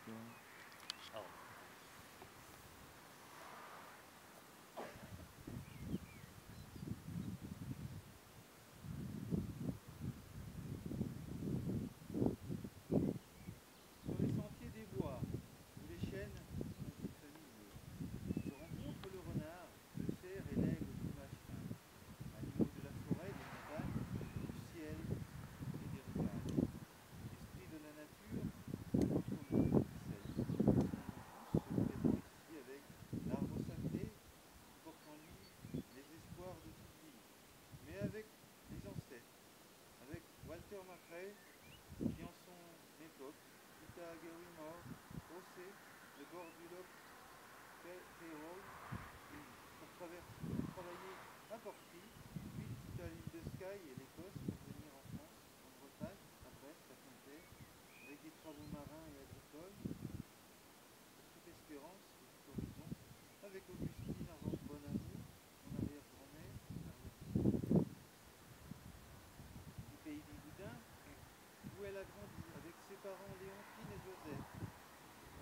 Oh. Sur les sentiers des bois, où les chênes sont si familiers, je rencontre le renard, le cerf et l'aigle au plumage fin, animaux de la forêt, des montagnes, du ciel et des rivages. Esprit de la nature, de notre monde, qui sait, sont tous présents ici avec l'arbre sacré qui porte en lui les espoirs de toute vie, mais avec les ancêtres, avec Walter Macrae qui en son époque quitta Garrymore, Rossé, le bord du loch Perrol pour travailler à Portree, puis quitta l'île de Skye et l'Écosse pour venir en France, en Bretagne, à Brest, à Quimper, avec des travaux marins et agricoles, pour toute espérance et tout horizon, avec Augustine Bonamour, mon arrière-grand-mère, arrière-petite-fille, du pays bigoudin, où elle a grandi avec ses parents Léontine et Joseph,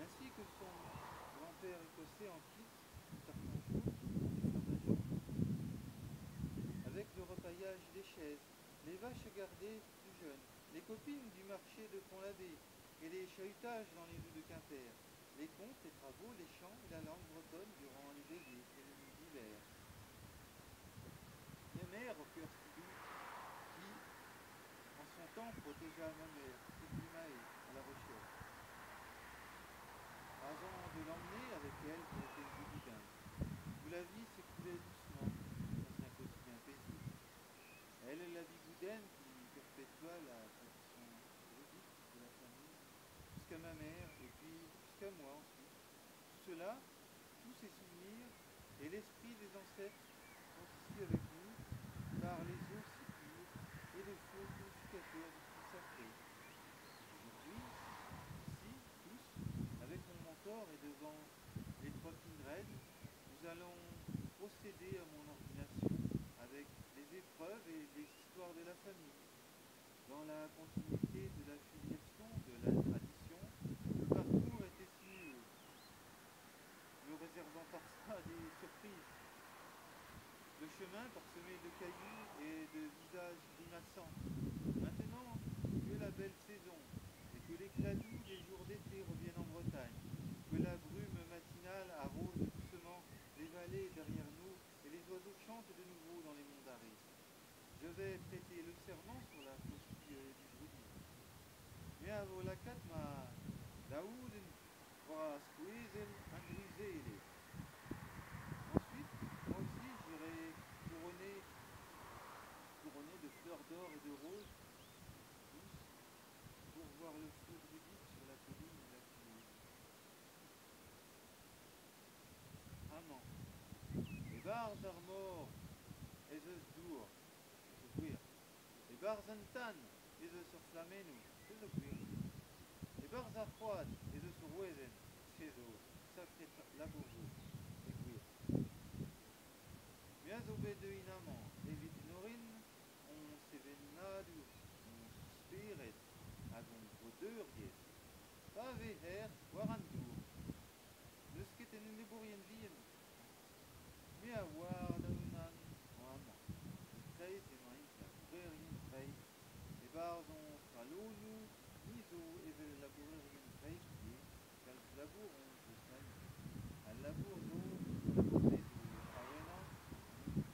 ainsi que son grand-père écossais en kilt, tartan jaune et fleur avec le repaillage des chaises, les vaches gardées plus jeunes, les copines du marché de Pont-l'Abbé et les chahutages dans les rues de Quimper, les contes, les travaux, les chants et la langue bretonne durant les veillées et les nuits d'hiver. Les mères au cœur si doux qui, en son temps, protégea ma mère, Sylvie Mahé, à La Rochelle, avant de l'emmener avec elle pour le pays bigoudin, où la vie s'écoulait doucement dans un quotidien paisible. Elle, la bigoudaine qui perpétua la tradition druidique de la famille, jusqu'à ma mère et puis jusqu'à moi ensuite. Tout cela, tous ces souvenirs et l'esprit des ancêtres sont ici avec nous par les eaux si pures et le feu purificateur du puits sacré. Aujourd'hui, ici, tous, avec mon mentor et devant les trois kindreds, nous allons procéder à mon ordination avec les épreuves et les histoires de la famille. Dans la continuité de la filiation, de la tradition, le parcours était sinueux, me réservant parfois des surprises. Le chemin parsemé de cailloux et de visages grimaçants. Maintenant que la belle saison et que l'éclat doux des jours d'été reviennent en Bretagne, que la brume matinale arrose doucement les vallées derrière nous et les oiseaux chantent de nouveau dans les monts d'Arrée. Je vais prêter le serment sur la faucille du Druidi. Me a vo lakaat ma daouden war skouezenn an Druizelezh. Ensuite, moi aussi, j'irai couronner, couronner de fleurs d'or et de roses douces pour voir le feu druidique sur la colline la plus haute. Amañ, e-barzh ar mor ez eus dour, se zo gwir. E-barzh an tan ez eus ur flammennoù, se zo gwir. E-barzh ar c'hoad ez eus ur wezenn, se zo sakre labour zo, e gwir. Me a zo bet deuet amañ evit enorin hon sevenadur, hon spered hag hon breudeuriezh. Pa vez herr war an dour, n'eus ket en enebourien vihan. Me a oar da-unan emañ amañ. E-kreiz emaint labourerien Vreizh. E-barzh hon c'halonoù ni zo evel labourerien Vreizh ivez. Kalz labour hon deus ivez. Al labour zo, labour-se zo awenañ ac'hanomp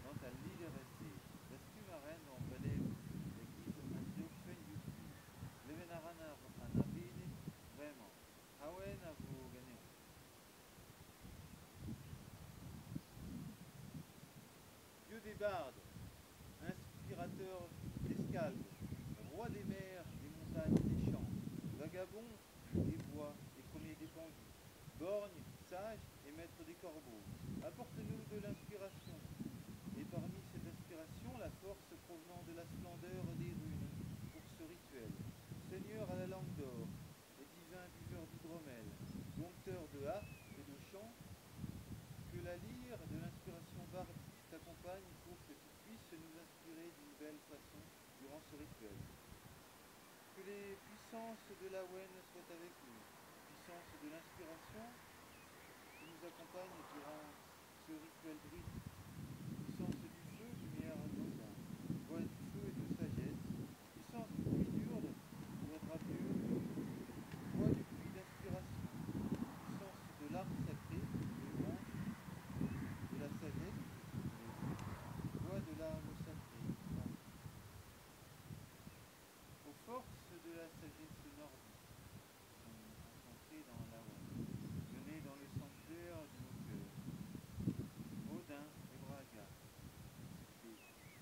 gant al liderezh-se. Dastum a raent hor relegoù e-giz an dreokfenn diouzhtu. Levenn a ran an avened bremañ. Awen a vo ganeomp. Dieu des bardes, inspirateur des scaldes, roi des mers, des montagnes et des champs, vagabond des bois et premier des pendus, borgne, sage et maître des corbeaux, apporte-nous de l'inspiration, et parmi cette inspiration, la force provenant de la splendeur des runes pour ce rituel. Seigneur à la langue d'or et divin buveur d'hydromel, dompteur de harpe et de chant, que la lyre de l'inspiration bardique t'accompagne pour que tu puisses nous inspirer d'une belle façon durant ce rituel. Que les puissances de l'Awen soient avec nous, puissances Puissance de l'inspiration qui nous accompagne durant ce rituel druide. Puissance du feu, lumière d'Odin, voix du feu et de sagesse. Puissance du puits d'Urde, ou Drabur, voix du puits d'inspiration. Puissance de l'arbre sacré, de branche, de la sagesse, voix de l'arbre sacrée. Aux forces de la sagesse nordique, qui sont concentrées dans l'Awen, venez dans le sanctuaire de nos cœurs. Odin et Braga, dissipez le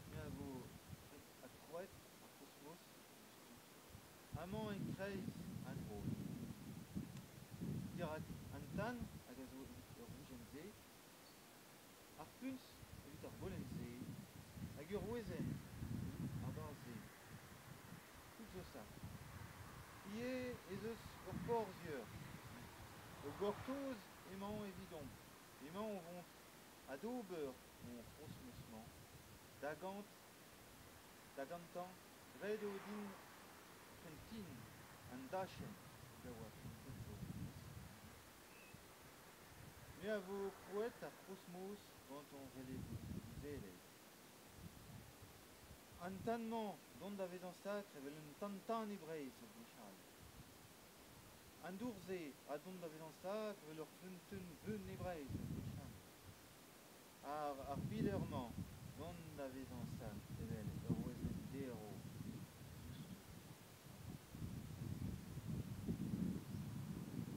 Me a vo adkrouet ar c'hosmos diouzhtu. Amañ e-kreiz an holl. Dirak an tan hag a zo evit ur vougenn-se, ar puñs evit ar bolenn-se hag ur wezenn evit ar barr-se. Tout zo sakr. Ivez ez eus ur porzhier. O gortoz emañ evidomp. Emañ o vont adober hon c'hosmos-mañ. Da gant, da gantañ, ret eo din prentin an dachenn hag a oa prentet zo c'hoazh. Me a vo krouet ar c'hosmos gant hon relegoù gouzelezh. An tan-mañ dont da vezañ sakr evel un tan-tan e Breizh gwechall. An dour-se a dont da vezañ sakr evel ur feunteun veun e Breizh gwechall. Ar ar biler-mañ dont da vezañ sakr evel ur wezenn derv diouzhtu.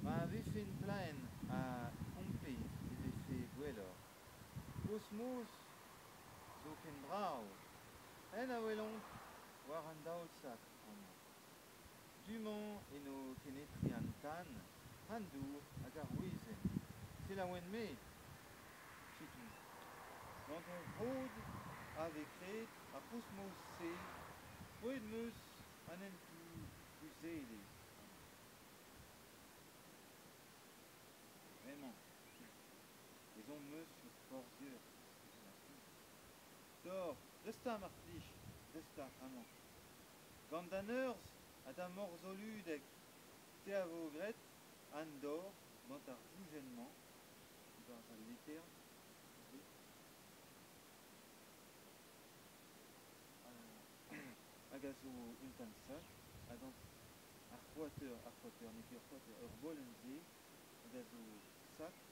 Ma vefen plaen ha kompez e vefe gwelloc'h. Kosmos zo ken brav. En a welomp war an daol-sakr amañ. Du-mañ eno kenetre an tan, an dour hag ar wezenn. Selaouenn-me. Setu. Gant hon c'hod a vez graet ar c'hosmos-se, roet 'm eus an hentoù gouzelezh amañ. Bremañ ezhomm 'm eus ur porzhier evit ma fin. Tor, deus 'ta mar plij, deus 'ta amañ. Gant da neurzh ha da morzholudeg, te a vo graet an dor gant ar vougenn-mañ e-barzh al letern ivez. Hag a zo un tamm sakr ha gant ar c'hoateur, ar c'hoateur n'eo ket ur c'hoateur, ur bolenn-se hag a zo sakr,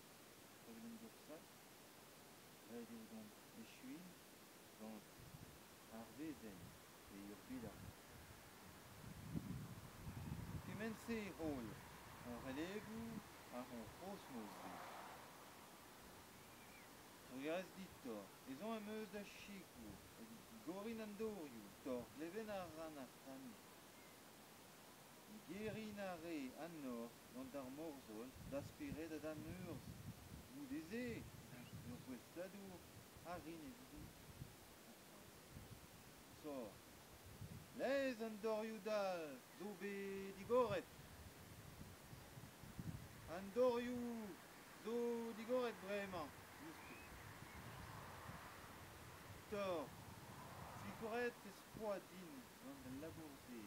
evel un dour sakr. Ret eo deomp echuiñ gant ar wezenn pe ur bilañ. Kement-se holl hon relegoù ha hon c'hosmoz-se. Trugarez dit, Thor. Ezhomm am eus da sikour evit digoriñ an dorioù. Thor, glevet a ran ac'hanout. Digeriñ a re an nor gant ar morzhol da spered ha da urzh. Goude-se, ur gouestladour a rin evidout. Thor. Lez an dorioù-dal zo bet digoret. An dorioù zo digoret bremañ diouzhtu. Thor, sikouret ez poa din gant al labour-se.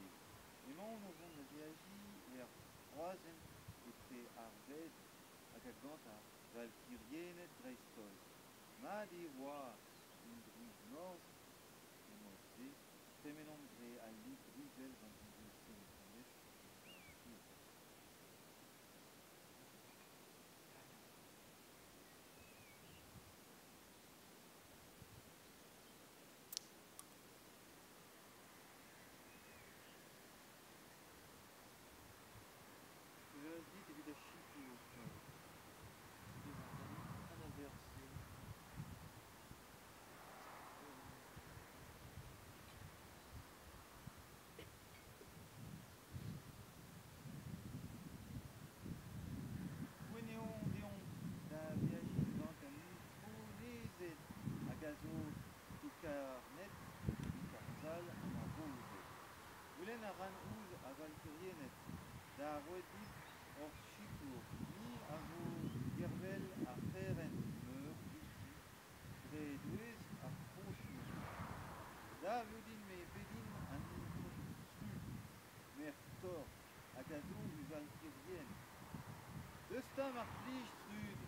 Emaon o vont da veajiñ er groazenn etre ar bed hag a gant ar Valkirienned dreist-holl. Mat e oa un drouiz norzh e mod-se tremenomp dre al lid drouizel gant an drouiz-se asambles evit ar fin. Trugarez dit evit da sikour, Thor. Pezh a ran an aberzh-se. mar plij, Thrud,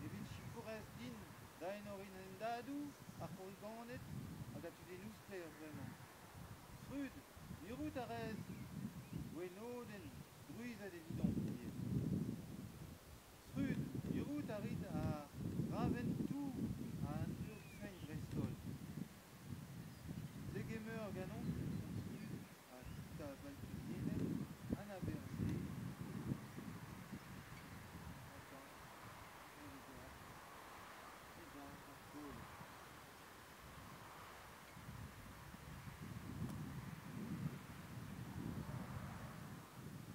evit sikourez din da enorin hendadoù ar c'horriganed hag a tudennoù sklaer bremañ. Thrud, mirout a rez gwenodenn drouized evidomp ivez. Thrud, mirout a rit ar raven-tour a Andrew Fein dreist-holl. Degemer ganeomp hon Thrud ha Tuta Valkiriened anaberzh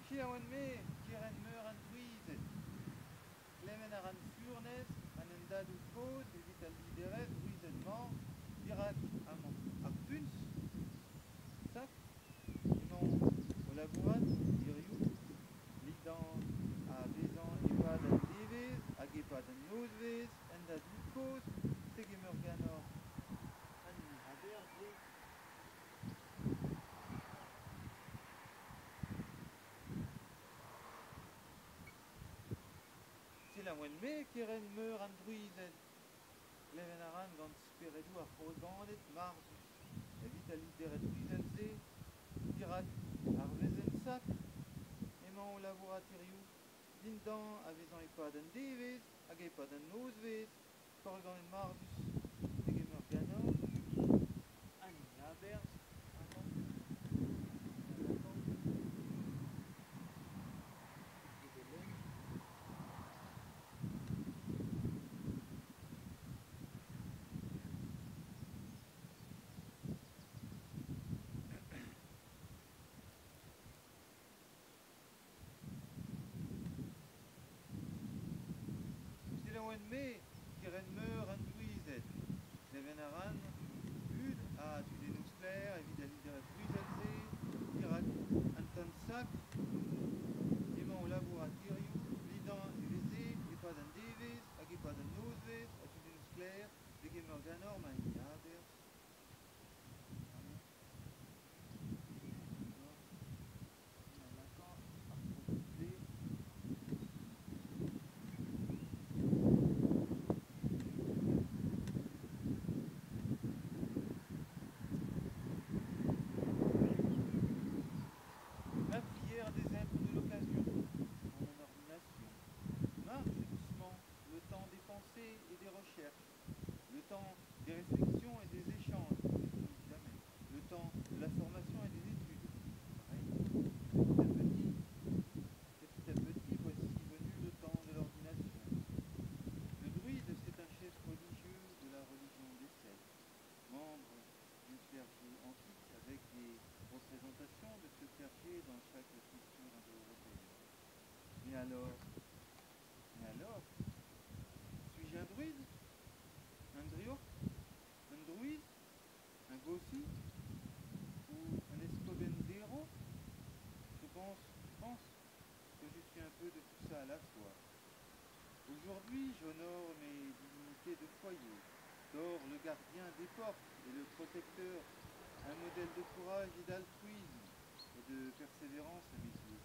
Piv me, kerent meur an drouized. Klemen a ran furnez an hendadoù kozh evit al liderezh drouized-mañ dirak amañ. Ar puñs sakr emañ o labourat hiziv lidañ a vezañ e-pad an devezh hag e-pad an nozvezh hendadoù kozh degemer ganeoc'h an aberzh. Selaouen-me kerent meur an drouized. Kleven a ran gant speredoù ar c'horriganed marzhus evit al lidered drouizel-se dirak ar wezenn sakr emañ o labourat hiziv dindan a vezañ e-pad an devezh hag e-pad an nozvezh korriganed marzhus degemer ganeoc'h an aberzh amañ Selaouen-me, kerent meur an drouized. Kleven a ran hud ha tudennoù sklaer evit al lidered drouizel-se dirak an tan sakr emañ o labourat hiziv lidañ e veze e-pad an devezh hag e-pad an nozvezh ha tudennoù sklaer degemer ganeoc'h ma hini aberzh. Amañ. Lakañ ar profoù-se. Ma prière des êtres de l'occasion, pour mon ordination, marche doucement le temps des pensées et des recherches, le temps des réflexions et des échanges qui ne finissent jamais, le temps de la formation et des études. Pareil, petit à petit, petit à petit, voici venu le temps de l'ordination. Le druide, c'est un chef religieux de la religion des Celtes, membre du clergé antique avec des représentations de ce clergé dans chaque culture indo-européenne. Mais alors, suis-je un druide? Un driorc? Un druide? Un gossi? Ou un escobendero? Je pense que je suis un peu de tout ça à la fois. Aujourd'hui, j'honore mes divinités de foyer, Thor, le gardien des portes et le protecteur, un modèle de courage et d'altruisme et de persévérance à mes yeux.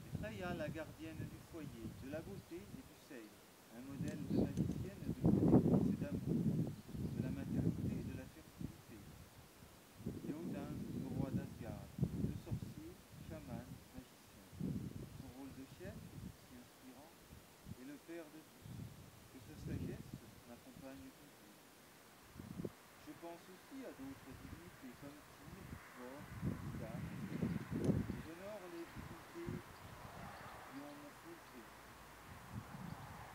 Et Freya, la gardienne du foyer, de la beauté et du seil, un modèle de magicienne, de protectrice et d'amour, de la maternité et de la fertilité. Et Odin, le roi d'Asgard, le sorcier, chaman, magicien. Son rôle de chef, si inspirant, est le père de tous, que sa sagesse m'accompagne toujours. Je pense aussi à d'autres divinités comme Tyr, Vor, Vidar, et j'honore les divinités qui ont mon feu.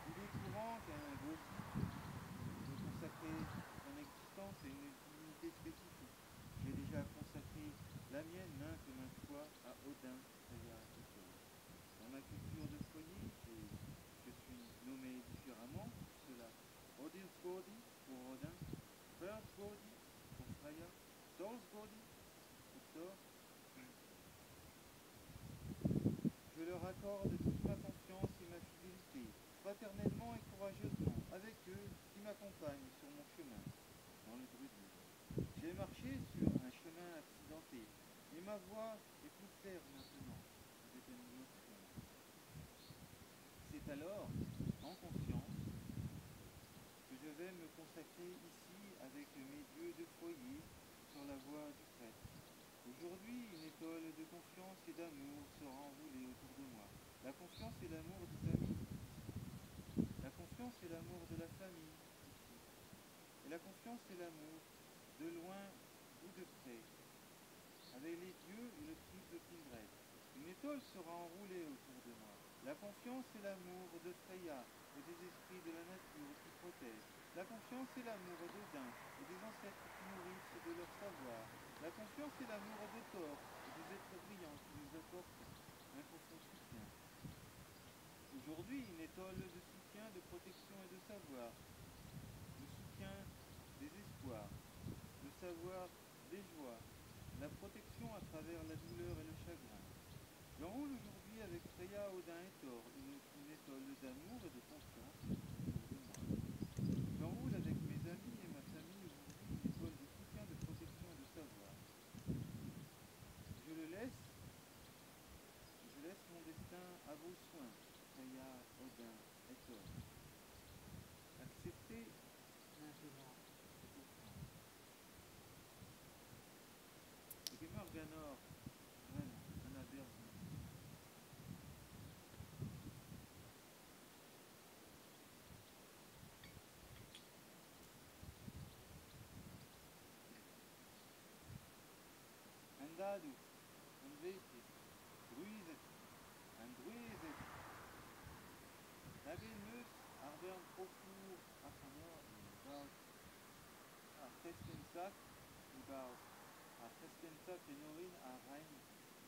Il est courant qu'un gothique veut consacrer son existence à une divinité spécifique. J'ai déjà consacré la mienne maintes et maintes fois à Odin, Freya et Thor. Dans ma culture de foyer, je suis nommé différemment pour cela. Odinsgodi pour Odin, Freyarsgodi pour Freya, Thorsgodi pour Thor. Je leur accorde toute ma confiance et ma fidélité, fraternellement et courageusement, avec eux qui m'accompagnent sur mon chemin, dans le druidisme. J'ai marché sur un chemin accidenté, et ma voie est plus claire maintenant, avec la détermination. consacrée ici avec mes dieux de foyer sur la voie du prêtre. Aujourd'hui, une étole de confiance et d'amour sera enroulée autour de moi. La confiance et l'amour des amis, ici. La confiance et l'amour de la famille, ici. Et la confiance et l'amour, de loin ou de près, avec les dieux et le triple Kindred. Une étole sera enroulée autour de moi. La confiance et l'amour de Freya et des esprits de la nature qui protègent. La confiance et l'amour d'Odin et des ancêtres qui nourrissent de leur savoir. La confiance et l'amour de Thor et des êtres brillants qui nous apportent un profond soutien. Aujourd'hui, une étole de soutien, de protection et de savoir. Le soutien des espoirs, le savoir des joies, la protection à travers la douleur et le chagrin. J'enroule aujourd'hui avec Freya, Odin et Thor une étole d'amour et de confiance autour de moi. J'enroule avec mes amis et ma famille aujourd'hui une étole de soutien, de protection et de savoir. Je le laisse, je laisse mon destin à vos soins, Freya, Odin et Thor. Acceptez maintenant cette offrande. Et Morganor, vraiment, un abergement. An dadou, an vete, druizet, an druizet. Nag en eus ar bern profour ac'hanor e barz ar c'hesten sakr e barz ar c'hesten sakr en orin ar raimp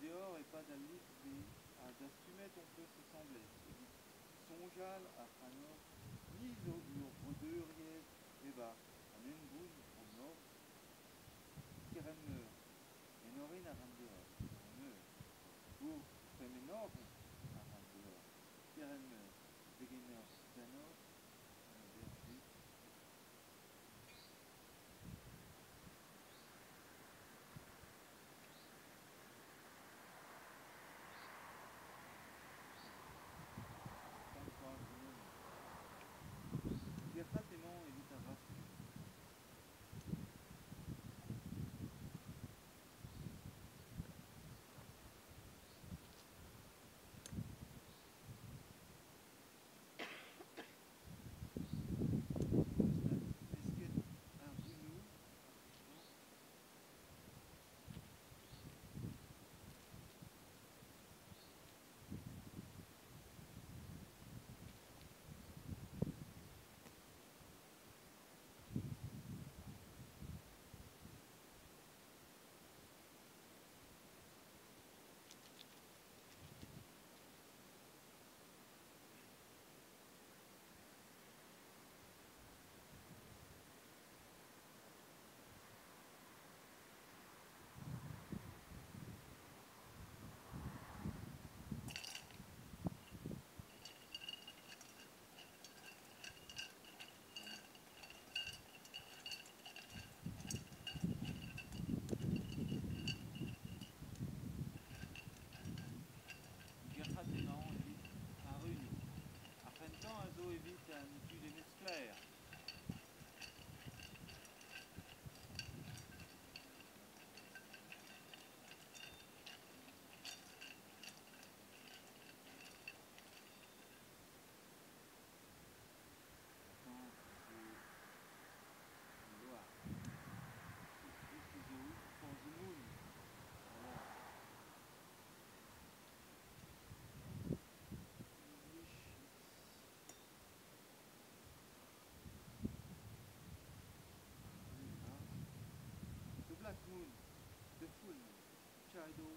deor e-pad al lid-se ha dastumet on peus asambles evit soñjal ac'hanoc'h ni zo ur vreudeuriezh e-barzh an hengoun an Norzh Kerent-Meur en orin a ran deoc'h Kerent-Meur ur c'hemennorin a ran deoc'h Kerent-Meur degemer ganeoc'h an aberzh-se. Tamm c'hoazh ganeomp. Gerc'hat emañ evit ar rastum. Penaos 'ta mesket ar runoù ar wech-mañ? Gerc'hat emaon evit ar runoù. Ar c'hentañ a zo evit an tudennoù sklaer. Kentañ zo al loar. This is a week for the moon. Voilà. English, it's The Black Moon, the Full Moon, Shadow